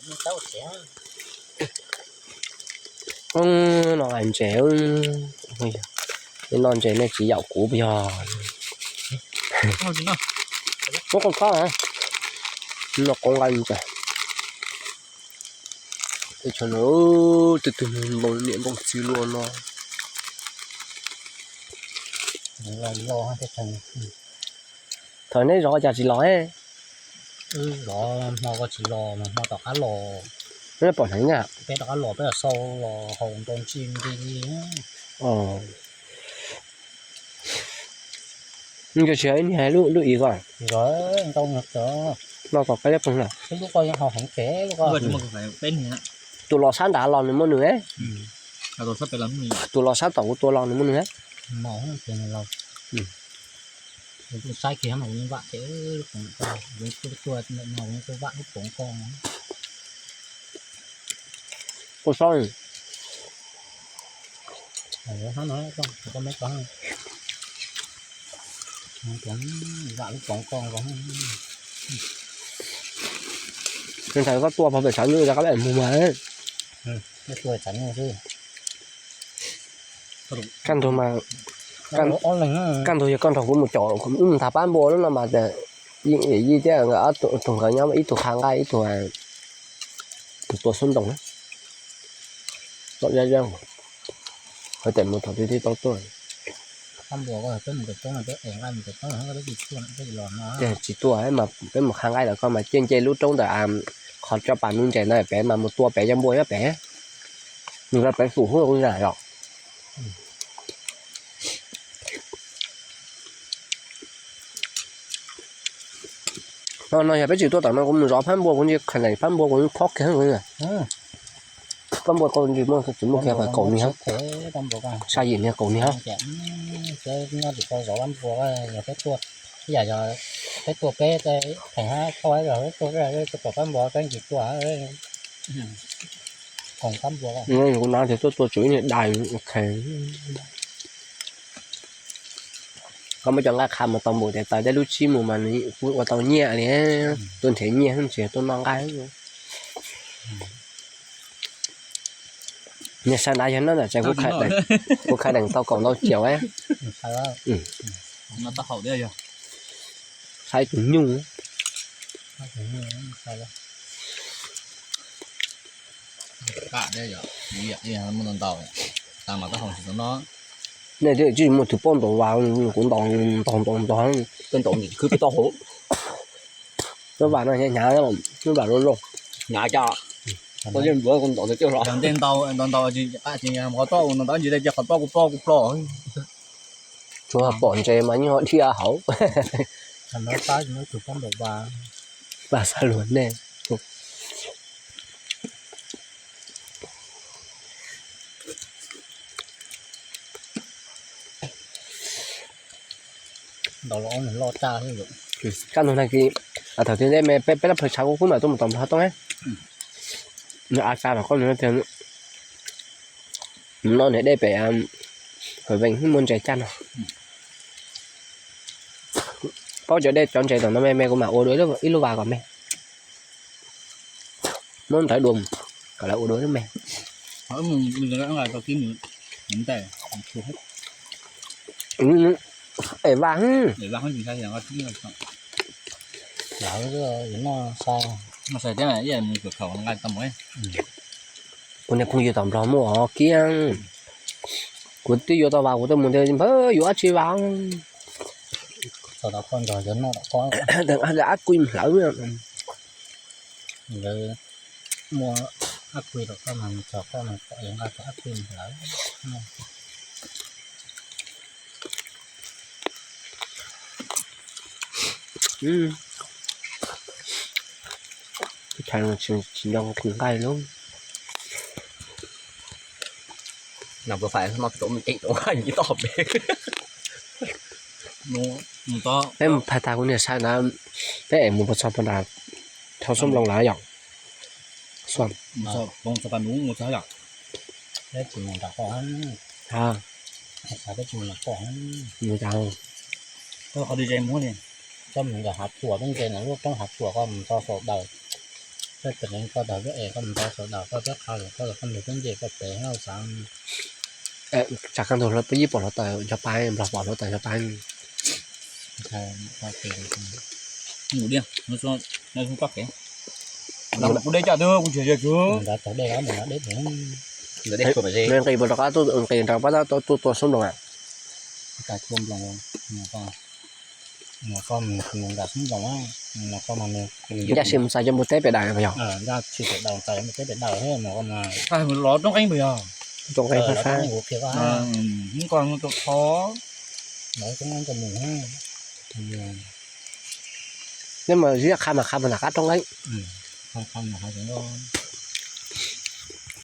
No ntses, no ntses nej tsis yaum kuv yog. Muab qos khob, no qos nqa ntses. Teb chaws no twg twg npoo niam npoo txiv luaj no. Thaum neb zov cas tsis los? Zov hmo ko tsis los, hmo tom qab los. Neb pom heev na. Peb tom qab los peb los sau los haus npoo ntsis nti li. Nws tsis yog ib niag lub ib ko. No tom qab ib poog na. Tus los sab nrad los nws muaj nws, tus los sab tom kuv tua los nws muaj nws. Ua sob. Ntawd koj tua pog pem tshav nyuj rau qab pem mus mas. Kaj ntug mas, kaj ntug yog koj nrog kuv mus caum wb mus ntag pab npua lub no mas, yeej yij thiab nkawd ob tug nkawd nyob ib tug qha nqaij ib tug, tus tua xub ntoos na. Tom zaj zaj, hov tes mus thaum twg thiaj tau tuaj. Tsis tuaj mas peb mus qha nqaij lawm koj mas cia nce lub roob ntawm qhov tso pas nuv ntses ntawd pem mas mus tua pem cov npua nyob pem. Nws rau pem fum hub kuv zam yom. No no yog peb tsis tuaj tom no kuv mus zov phab npua kuv ntsia kha nees phab npua kuv phob kiag. Phab npua koj ntsis muaj tsis muaj kiag kaum ni hab. Sa yim niag kaum ni hab. Peb tuaj peb theem hab, peb tuaj peb pom phab npua peb ntsis tuaj. Kuv nav tias tuaj tua tsum ib niag dais, ok. Koj muab cov nqaij qha mus tau npaum tias taws dej lub tsib mus mas nws kuj ua tau nyiaj li. Tuaj nrhiav nyiaj tsis yog tuaj noj nqaij. Niag sawv ntawd yog nyob ntawm tsev kuv khai deem tau kaum ntau triệu. Saib tus nyuj. Nej twb tsis muaj tus paub ntaus vas, kuv ntaus ntog ntog ntog, peb ntaus ntawm khwb peb taub hau. Lub vas no hnyav hnyav, lub vas zoo zoo. Hnyav cas, kuv ntaus ntawd ces qhov toj, ntawd ntsis ces qhov toj kuv ploj kuv ploj. Tsuas pom ntses mas yeej ho dhia hauv. Vas xa luag nej. Kaj ntug na, thaum twg peb peb lab plhaws tshav kuv kuj mam tuaj mus tom nplog toj. Nws a ka los koj nws tias mus no niam dej pem Hawm Vees muaj ntses caj no. Paub cov dej cov ntses tom no me me kuv mam ua dua ib lub vas kom me. Muab ntawv dua mus kom lawv ua dua ib lub me. Es vas, kuv niag phooj ywg tom Nplog muaj os kiag. Kuv twb yuav tau vas kuv twb mus ntiag, npawg yuav dab tsi vas. Ab kui hlawv. Muaj ab kui rau koj mas txog koj mas kom nqa tau ab kui hlawv. Tsis, tsis nco nqaij lub. Peb mus phais tas kuv niag sai ntawd, peb es mus puas txog puag nram thau xub nploos lawm yom? Mus tas. Koj mus ntawm hav tsuas, lub ntses ntawm lub roob hav tsuas koj mus txog saum daws. Koj tseem koj tau lub es koj mus tau sawv daws koj thiab qha lawm koj los koj mus koj nce koj pem hauj xav. Tsam kaj ntug hluav peb yib pom hluav taws ncho pa, Nplog pom hluav taws ncho pa. Ntxhais, ntxhais, ntxhais, ntxhais, kuv dej coj twb kuv tsis yog tug. Ntxhais txog dej los ntxhais dej, ntxhais dej rau qab tuaj, nqis rau pab tuaj tua xub nploos. Ntxhais tua nploos, mus koj mus nram xub nploos, mus koj mas mus. Yam sis mus txais cov npua teb pem daws yog. Yam sis pem daws txais cov npua teb pem daws, mus koj mas. Los roob qeeb puas yog? Roob qeeb fab fab. Koj mus rau thov, los roob qeeb rau mus. Neb mas zib qha mas qha puag nram qab roob qeeb. Qha mas qha